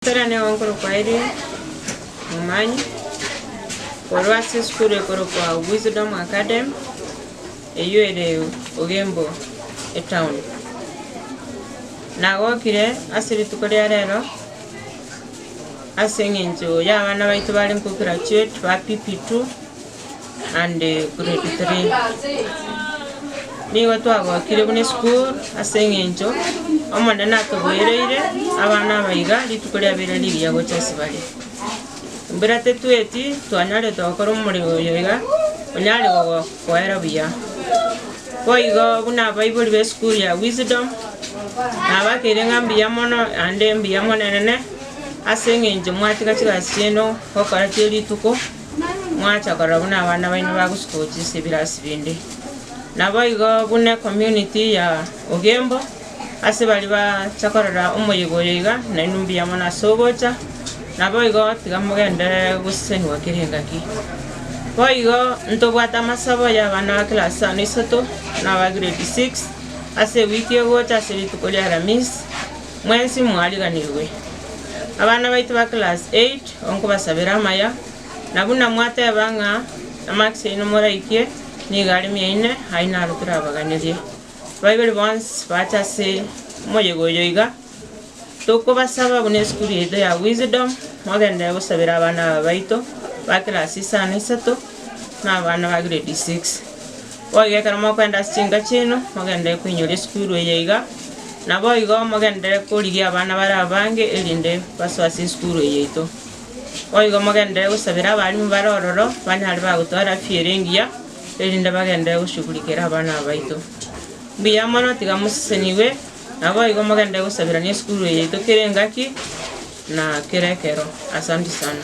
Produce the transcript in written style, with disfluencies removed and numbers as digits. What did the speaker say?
Ere nigo nkorokwa Irene Momanyi, korwa ase esukuru ekorokwa Wisdom Academy, eywo ere Ogembo etown. Nagokire ase rituko ria rero, ase eng'encho ya abana baito bare nko graduate ba PP2 and grade 3. Nigo twagokire buna esukuru ase eng'encho Omonene atoboereire abana aba iga rituko riabeire rigiya gocha ase bare. Embura tetweti twanyarete gokora omoremo oyo iga onyare koera buya. Boigo buna abaibori b'esukuru ya Wisdom nabakeire ng'a mbuya mono naende mbuya monene ase eng'encho mwatiga chigasi chiaino gokora chie rituko. Mwacha korora buna abana baino bagosuka gochia ase ebirasi binde. Naboigo buna ecommunity ya Ogembo, ase baria bacha korora omoyega oyo iga, nainwe mbuya mono ase ogocha, naboigo tiga mogenderere gosesenigwa kera engaki. Boigo ntobwate amasabo ya abana ba class isano isato na aba grade 6 ase ewiki egocha ase rituko ria Aramisi, mwensi mwariganirwe. Abana baito ba class 8. Onkobasabera amaya, na buna mwateba ng'a amakisi aino moraikie nigo are mia ine, ayio naro torabaganerie. Abaibori bonsi bache ase omoyega oyo iga, tokobasaba buna esukuru yaito ya Wisdom, mogenderere gosabera abana aba baito ba class isano isato, na abana ba grade 6. Boigo ekero mokoenda ase chinka chiaino, mogenderere koinyora esukuru eye iga, naboigo mogenderere korigia abana bare abange erinde basoe ase esukuru eye yaito. Boigo mogenderere gosabera abalimu bare ororo, banyare bagotwara afya ere engiya, erinde bagenderere goshughulikera abana aba baito. Mbuya mono tiga mosesenigwe, naboigo mogenderere gosaberania esukuru eye yaito kera engaki, na kera ekero. Asante sana.